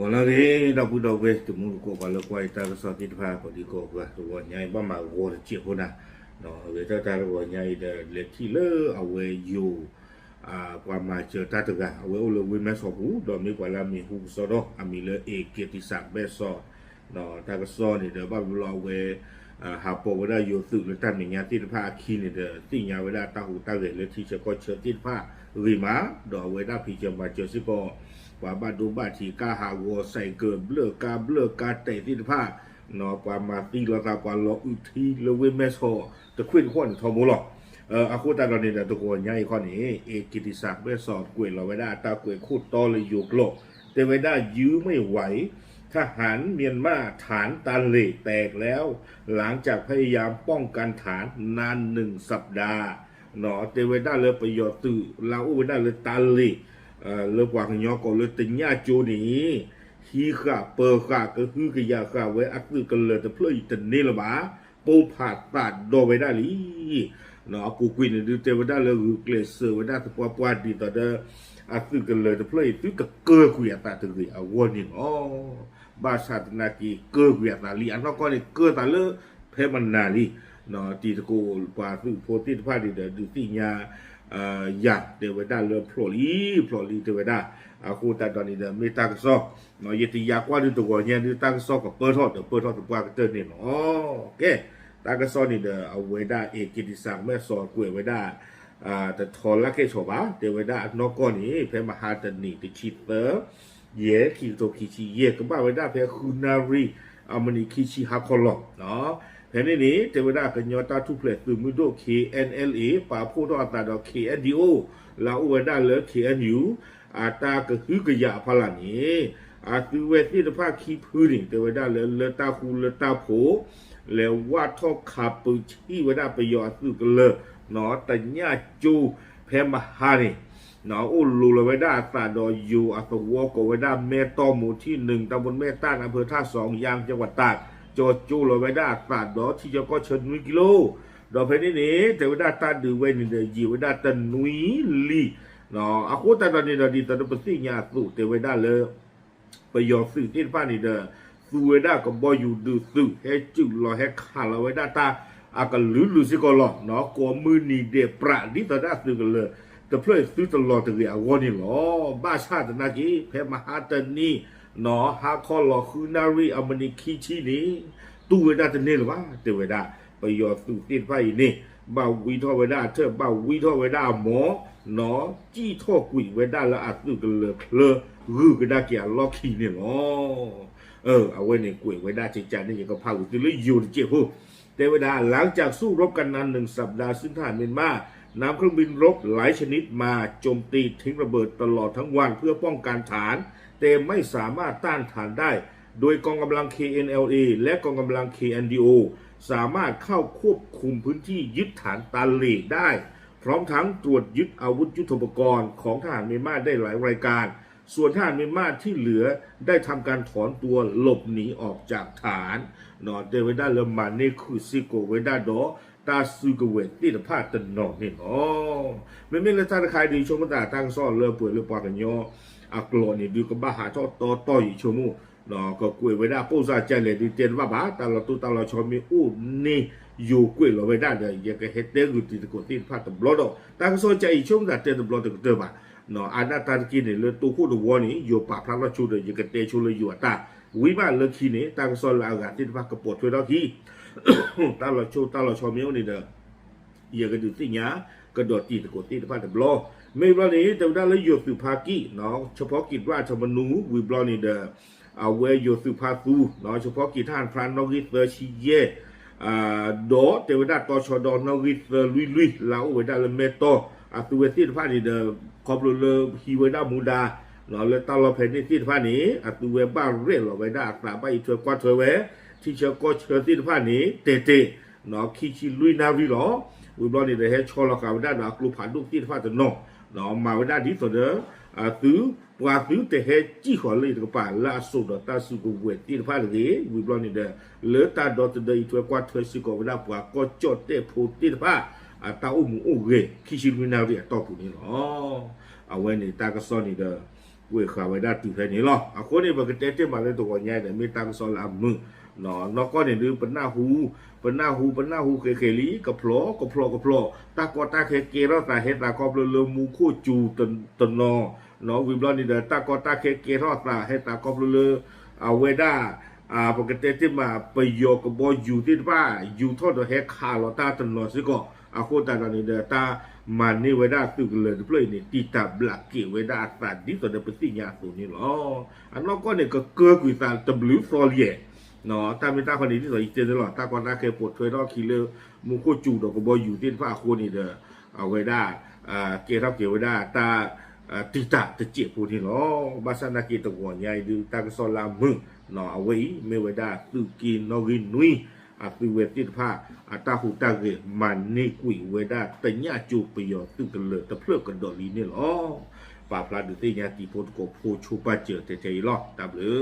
ဂီၤလၢအဂ့ၤ ဒီပုၢ်ဒီဝဲၢ် တံၤသကိး ပှၤလၢကွၢ်ယတၢ်ကစီၣ်သ့ၣ်တဖၣ် ကိးဒံကိးဂၤ တဂီၤညါအံၤ ဘၣ်မၤဂီၤတစဲးဖိနၤ, အဂ့ၢ်တၢ်တဂီၤညါအံၤဒီး လဲၤထံၣ်လၢအဝဲယိၤ ပှၤမၤစၢၤတၢ်တဂၤ အဝဲအိၣ်လၢဝ့ၢ်မဲၢ်ဆီးပူၤ ဒီးမ့ၢ်ပှၤလၢအမံၤဟူကစီဒီ အမံၤလၢ A က့ၤတံၤစး မဲၢ်ဆီး, တၢ်ကစီၣ်န့ၣ်ဒီး ဘၣ်ဘျီအဝဲ ဟးပိာ်ဝဲဒၣ်ယိၤသုးလၢတၢ်မဲာ်ညါသ့ၣ်တဖၣ်အခံန့ၣ်ဒီး သ့ၣ်ညါဝဲဒၣ်တၢ်ဟူးတၢ်ဂဲၤလၢထံဆၢကီၢ်ဆၢသ့ၣ်တဖၣ်ဂ့ၤမး, ဒီးအဝဲဒၣ်ဖံးစၢၤမၤစၢၤစ့ၢ်ကီး ပှၤဘၣ်ဒိဘၣ်ထံးကါဟးဂီၤ စဲးကၢးဘျၢၣ်ကါဘျၢၣ်ကါတဲာ်သ့ၣ်တဖၣ်, ပှၤမၤသံလီၤသး ပှၤလီၤအုးထံလၢဝ့ၢ်မဲၢ်ဆီး တခွ့ၣ်တဃီၣ်န့ၣ်ထီဘိလီၤ. အဃိသတးဒီးန့ၣ်ဒီး တဂီၤညါအံၤခီန့ၣ် A က့ၤတံၤစး မဲၢ်ဆီး ကွဲးလီၤဝဲဒၣ်အတၢ်ကွဲးခိၣ်တီလၢယိၤကျိာ် တဲဝဲဒၣ် ยื้อไม่ไหว ทหารเมียนมาฐานตาเหล่แตกแล้ว หลังจากพยายามป้องกันฐานนานหนึ่งสัปดาห์ တဲဝဲဒၣ်လၢပယီၤသုးလၢအအိၣ်ဝဲဒၣ်လၢတၢ်လ့ၢ် လၢပှၤကညီကိးလၢတညၣ်ကၠိန့ၣ် ဟံးဃာ်ပၢၤဃာ်ကဟုကယာ်ဃာ်ဝဲအသုးကလၢၤတဖျၢၣ်အံၤတန့ၢ်လၢၤဘၣ်, ပိၢ်ဖးသးဒီးဝဲဒၣ်လံ. အပူၤကွံာ်န့ၣ်ဒုး တဲဝဲဒၣ်လၢဂုာ်ကျဲးစၢးဝဲဒၣ်သပှၢ်ပှၢ်ဒ်သိးဒီး အသုးကလၢၤတဖျၢၣ်အံၤ သုတကၢကွံာ်အသးတဂ့ၤအဂီၢ်န့ၣ်လီၤ. ဘၣ်ဆၣ်သနာ်က့ ကၢကွံာ်အသးလံ အနီၢ်ကီၢ်န့ၣ် ကၢသးလၢဖဲမနၤလံ. တံၤသကိးပှၤသုးဖိသ့ၣ်တဖၣ်န့ၣ်ဒီး ဒုးသ့ၣ်ညါ ယၤတဲဝဲဒၣ်လၢဖျိးလံ ဖျိးလံတဲဝဲဒၣ်. အဃိသတးဒီးန့ၣ်ဒီး မ့ၢ်တၢ်ကစီၣ် ယတယၤကွၢ်ဒုးတဂီၤညါဒုး တၢ်ကစီၣ်ကပၢၢ်ထီၣ်ဒီးပၢၢ်ထီၣ်သပှၢ်ကတၢၢ်န့ၣ်လီၤ. ကဲ တၢ်ကစီၣ်န့ၣ်ဒီး အဝဲဒၣ် A က့ၤတံၤစး မဲၢ်ဆီး ကွဲးဝဲဒၣ် တထီလၢကဲၣ်ဆီးဘၣ် တဲဝဲဒၣ်အနီၢ်ကီၢ်န့ၣ် ဖဲမဟါတနံၤ တဆံသၢ ယဲၢ် ခံကထိခံဆံယဲၢ် ကဘၣ်ဝဲဒၣ်ဖဲဃုနၣ်ရံၣ် အမံးနံးခံဆံဟါခီလီၤ. ဖဲန့ၣ်န့ၣ် တဲဝဲဒၣ်ကညီတၢ်ထူၣ်ဖျဲးသုးမုၢ်ဒိၣ် K N L A ပာ်ဖှိၣ်ထီၣ်အသးဒီး K N D O လၢအအိၣ်ဝဲဒၣ်လၢ K N U အတၢ်ကဟုကယာ်အဖီလာ်န့ၣ် အသုဝဲသ့ၣ်တဖၣ်ခံဖုန့ၣ် တဲဝဲဒၣ်လၢ လၢတၢ်ဃူလၢတၢ်ဖိး လဲၤဝၢ်ထီၣ်ခးပၢဆံၣ်ဝဲဒၣ်ပယီၤအသုးကလၢၤ တညၣ်ကၠိ ဖဲမဟါန့ၣ် အိၣ်လိၤလီၤဝဲဒၣ်အသးဒီးယိၤအသဝီကိးဝဲဒၣ် မဲၢ်တီၢ်မူၤထံၣ်နုၣ် တၢ်ဘိမဲၢ်တၢ် နၢ်ဖၢထၣ်စီၤယၣ် ကဝၤတၢ် ကၠီကၠိလီၤဝဲဒၣ်အသးဒီးထံဆၢကီၢ်ဆၢနွံကံလိ ဒီးဖဲန့ၣ်န့ၣ် တဲဝဲဒၣ်တၢ်ဒုးဝဲန့ၣ်ဒီး ယံာ်ဝဲဒၣ်တနွံလံ. အဃိသတးဒီးန့ၣ်ဒီး ဒ်သိးဒီးပသ့ၣ်ညါအသိး တဲဝဲဒၣ်လၢ ပယီၤသုးသ့ၣ်တဖၣ်န့ၣ်ဒီး သူဝဲဒၣ်ကဘီယူၤဒုးသုး ဟဲစုၣ်လီၤဟဲခးလီၤဝဲဒၣ်တၢ်အကလုာ်လုာ်စ့ၢ်ကီးလီၤ. ကိးမုၢ်နံၤဒဲးပြး ဒ်သိးဒၣ်သုးကလၢၤတဖျၢၣ်သုတလီၤတဂ့ၤအဂီၢ်န့ၣ်လီၤ. ဘၣ်ဆၣ်သနာ်က့ ဖဲမဟါတနံၤ ဟါခီလီၤဃုနၣ်ရံၣ်အမံးနံးခံဆံန့ၣ် တူၢ်ဝဲဒၣ်တန့ၢ်လၢၤဘၣ် တဲဝဲဒၣ်. ပယီၤသုးသ့ၣ်တဖၣ်အံၤန့ၣ် ဘၣ်ဝံထီၣ်ဝဲဒၣ်အထၢၣ် ဘၣ်ဝံထီၣ်ဝဲဒၣ်အမီၤ နီၢ် စံၣ်ထီၣ်ကွံာ်ဝဲဒၣ်လၢအသုးကလၢၤချၢ ဂုာ်ကဒါက့ၤအလီၢ်ခံန့ၣ်လီၤ. အဝဲန့ၣ်ကွဲးဝဲဒၣ်ကကန့ၣ် ယကဖးဝံၤသုလၢယိၤတစဲးဖိ တဲဝဲဒၣ် หลังจากสู้รบกันนานหนึ่งสัปดาห์ ซึ่งทหารเมียนมานำเครื่องบินรบหลายชนิดมาโจมตีทิ้งระเบิดตลอดทั้งวันเพื่อป้องกันฐาน แต่ไม่สามารถต้านทานได้ โดยกองกำลัง เค เอ็น แอล เอ และกองกำลัง เค เอ็น ดี โอ สามารถเข้าควบคุมพื้นที่ยึดฐานตาเหล่ได้ พร้อมทั้งตรวจยึดอาวุธยุทโธปกรณ์ของทหารเมียนมาได้หลายรายการ ส่วนทหารเมียนมาที่เหลือได้ทำการถอนตัวหลบหนีออกจากฐาน တဲဝဲဒၣ်လၢမၤန့ၢ်ခုၣ်စ့ၢ်ကီးဝဲဒၣ်ဒီး တၢ်စုကဝဲၤသ့ၣ်တဖၣ်တနီၤန့ၣ်လီၤ. မ့မ့ၢ်လၢတၢ်တခါအံၤဒုး ဆိကမိၣ်သးတၢ်ကစီၣ်လၢပှဲၤလၢပှၤကညီအကျိာ်န့ၣ်ဒုး ကဘၣ်ဟးထီၣ်တီတီယံာ်ဆိကမိၣ် ကကွဲးဝဲဒၣ်ပိၢ်စၢ်ကလဲၣ်ဒုးတဲတဘၣ်ဘၣ် တၢ်လီၤတိၢ်တၢ်လီၤဆီမ့ၢ်အိၣ်န့ၣ် ယိၤကွဲးလီၤဝဲဒၣ်ဒီး ယကဟဲတဲဂုာ်တံၤသကိးသ့ၣ်တဖၣ်တဘျီဒီး တၢ်ကစီၣ်ကဲအံၤ ဆိကမိၣ်သးတဲတဘျီတကတၢၢ်ဘၣ်. အါဒၣ်တၢ်တက့ၢ်န့ၣ် လၢတိခိၣ်တဝီန့ၣ် ယိၤပာ်ဖျါထီၣ်ဆိဒီး ယကတဲဆိလၢယိၤအတၢ် ဝံၤဘၣ်လၢခံန့ၣ် တၢ်ကစီၣ်လၢအဂၤသ့ၣ်တဖၣ်ကပိာ်ထွဲထီၣ်ခံ တၢ်လီၤဆိတၢ်လီၤဆီမ့ၢ်အိၣ်န့ၣ်ဒီး ယကဒုးသ့ၣ်ညါ ကဒီးတံၤသကိးသ့ၣ်တဖၣ်တဘျီ. မ့ၢ်ဘျီန့ၣ် တဲဝဲဒၣ်လၢယိၤသုးဖါကံၢ် เฉพาะกิจราชธรรมนูญ ဝံၤဘျီန့ၣ်ဒီး အဝဲယိၤသုးဖါသူ เฉพาะกิจ ทหารพราน နီၣ်ဂံၢ်သၢဆံယဲၢ် ဒီးတဲဝဲဒၣ်တီၤဆီဒီးနီၣ်ဂံၢ်သၢလွံၢ်လွံၢ် လၢအအိၣ်ဝဲဒၣ်လၢမဲၢ်တီၢ် အသုဝဲသ့ၣ်တဖၣ်န့ၣ်ဒီး ခီဖျိလၢဟံးဝဲဒၣ်မူဒါ လၢတၢ်လီၢ်ဖဲန့ၣ်သ့ၣ်တဖၣ်န့ၣ် အသုဝဲဘၣ်ရဲၣ်လီၤဝဲဒၣ်အသး ဘၣ်အံးထွဲကွၢ်ထွဲဝဲ ထံဆၢကီၢ်ဆၢသ့ၣ်တဖၣ်န့ၣ် တဲာ်တဲာ် ခံဆံလွံၢ်နၣ်ရံၣ်လီၤ. ဝံၤဘျီန့ၣ်ဒီး ဟဲဆီလီၤဃာ်ဝဲဒၣ်ဒီးအကျိဖးဒိၣ်သ့ၣ်တဖၣ်တနီၤ မၤဝဲဒၣ်ဒ်သိးဒီး သု ပှၤသုတဟဲစံၣ်ဃီၤလၢယတကပၤ လၢအစိာ်ဒီးတၢ်စုကဝဲၤသ့ၣ်တဖၣ်တဂ့ၤ. ဝံၤဘျီန့ၣ်ဒီး လၢတၢ်ဒီသဒၢအံးထွဲကွၢ်ထွဲစ့ၢ်ကီးဝဲဒၣ်ပှၤကီၢ်ကၠီၣ်တဲၣ်ဖိသ့ၣ်တဖၣ် အတၢ်အိၣ်မူအိၣ်ဂဲၤ ခံဆံလွံၢ်နၣ်ရံၣ်အတီၢ်ပူၤန့ၣ်လီၤ. အဝဲန့ၣ်တၢ်ကစီၣ်န့ၣ်ဒီး ကွဲးဃာ်ဝဲဒၣ်တုၤဖဲန့ၣ်လီၤ. အဃိန့ၣ် ပကတဲတ့ၢ်မးလၢတဂီၤညါအံၤဒီး မ့ၢ်တၢ်ကစီၣ်လၢအမုာ်, နီၢ်ကီၢ်န့ၣ်ဒုး ပနၢ်ဟူ, ပနၢ်ဟူ ပနၢ်ဟူဃဲးဃဲးလံ ကဖျိး ကဖျိးကဖျိး တၢ်ကီတၢ်ခဲကဲထီၣ်သး ဟဲသးခီဖျိလၢမူခိၣ်စူၤတနီၤ, နီၢ်ဝံၤဘျီန့ၣ်ဒီး တၢ်ကီတၢ်ခဲကဲထီၣ်သး ဟဲသးခီဖျိလၢ အဝဲဒၣ် ပကတဲတ့ၢ်မး ပယီၤကဘီယူၤသ့ၣ်တဖၣ် ယူၤထီၣ်ဒီးဟဲခးလီၤတၢ်တနီၤစ့ၢ်ကီး, အဃိသတးဒီးန့ၣ်ဒီး တၢ်မၤန့ၢ်ဝဲဒၣ်သုးကလၢၤတဖျၢၣ်အံၤန့ၣ် တံာ်တာ်ဘျးက့ၤဝဲဒၣ်အသးဒ်သိးဒီးပသ့ၣ်ညါအသိးန့ၣ်လီၤ. အနီၢ်ကီၢ်န့ၣ် ကကၢကွံာ်သးတဘျုးသီလံ, တၢ်မ့ၢ်တၢ်ခီန့ၣ် ဒ်သိးယတဲန့ၣ်လီၤ တၢ်ကီတၢ်ခဲပိာ်ထွဲထီၣ်အခံလၢ မူခိၣ်စူၤဒီးကဘီယူၤသ့ၣ်တဖၣ်အဃိန့ၣ်ဒီး အဝဲဒၣ် ကဲထီၣ်က့ၤဝဲဒၣ်တၢ် တံာ်တာ်တစဲးဖိန့ၣ်လီၤ. ဘၣ်ဆၣ်သနာ်က့တဂီၤညါအံၤဒုး တၢ်ကစီၣ်လၢအမုာ် အဝဲအံၤမ့ၢ်ဝဲဒၣ်သုးက့နီၣ်ဂံၢ်နွံ အသုးဝဲသ့ၣ်တဖၣ် အတၢ်ဟူးတၢ်ဂဲၤမၤန့ၢ်ကွံာ်ဝဲဒၣ်တညၣ်ကၠိပယီၤသုးကလၢၤတဖျၢၣ်ကဒီးလံန့ၣ်လီၤ. ပာ်ဖျါဒုးသ့ၣ်ညါတံၤဖိသကိးဖိဆိပာ်စၢၤထဲထဲအံၤလီၤ. တၢ်ဘျုး